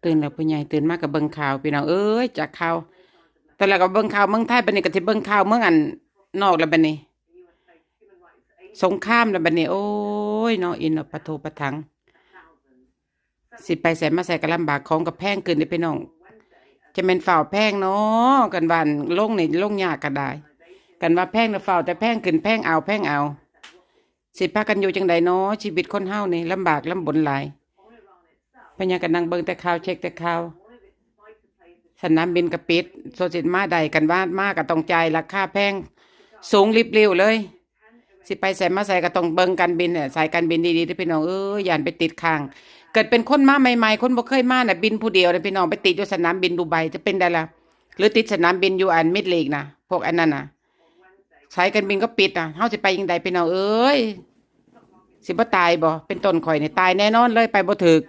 ຕື່ນແລ້ວ ຜູ້ໃຫຍ່ຕື່ນມາກໍເບິ່ງຂ່າວ ພີ່ນ້ອງເອີຍ ຈາກຂ່າວ ຕອນແລກກໍເບິ່ງຂ່າວເມືອງໄທ ບັດນີ້ກໍຊິເບິ່ງຂ່າວເມືອງອັນນອກແລ້ວ ບັດນີ້ສົງຄາມແລ້ວ ບັດນີ້ ໂອ້ຍເນາະ ອິນເນາະ ປະໂທປະທັງ ຊິໄປໃສມາໃສກໍລຳບາກ ຂອງກໍແພງຂຶ້ນເດ້ພີ່ນ້ອງ ຈະແມ່ນຟ້າວແພງເນາະ ກັນວ່າລົງນີ້ລົງຍາກກໍໄດ້ ກັນວ່າແພງນະ ຟ້າວແຕ່ແພງຂຶ້ນ ແພງເອົາ ແພງເອົາ ຊິພາກັນຢູ່ຈັ່ງໃດເນາະ ຊີວິດຄົນເຮົານີ້ລຳບາກລຳບົນຫຼາຍ ພະຍາກໍນັ່ງເບິ່ງແຕ່ຂ່າວ ເຊັກແຕ່ຂ່າວ ສະໜາມບິນກໍປິດ ໂຊຊິມາໄດ້ ກັນວ່າມາກໍຕ້ອງຈ່າຍລາຄາແພງ ສູງລິບລິ້ວເລີຍ ຊິໄປໃສມາໃສກໍຕ້ອງເບິ່ງການບິນ ສາຍການບິນດີໆເດີພີ່ນ້ອງເອີຍ ຢ້ານໄປຕິດຄ້າງ ເກີດເປັນຄົນມາໃໝ່ໆ ຄົນບໍ່ເຄີຍມານະ ບິນຜູ້ດຽວນະພີ່ນ້ອງ ໄປຕິດຢູ່ສະໜາມບິນດູໄບ ຈະເປັນໃດລະ ຫຼືຕິດສະໜາມບິນຢູ່ອັນມິດລີກນະ ພວກອັນນັ້ນນະ ສາຍການບິນກໍປິດນະ ເຮົາຊິໄປຈັ່ງໃດພີ່ນ້ອງເອີຍ ຊິບໍ່ຕາຍບໍ່ ເປັນຕົ້ນຂ້ອຍນີ້ຕາຍແນ່ນອນເລີຍ ໄປບໍ່ຖືກ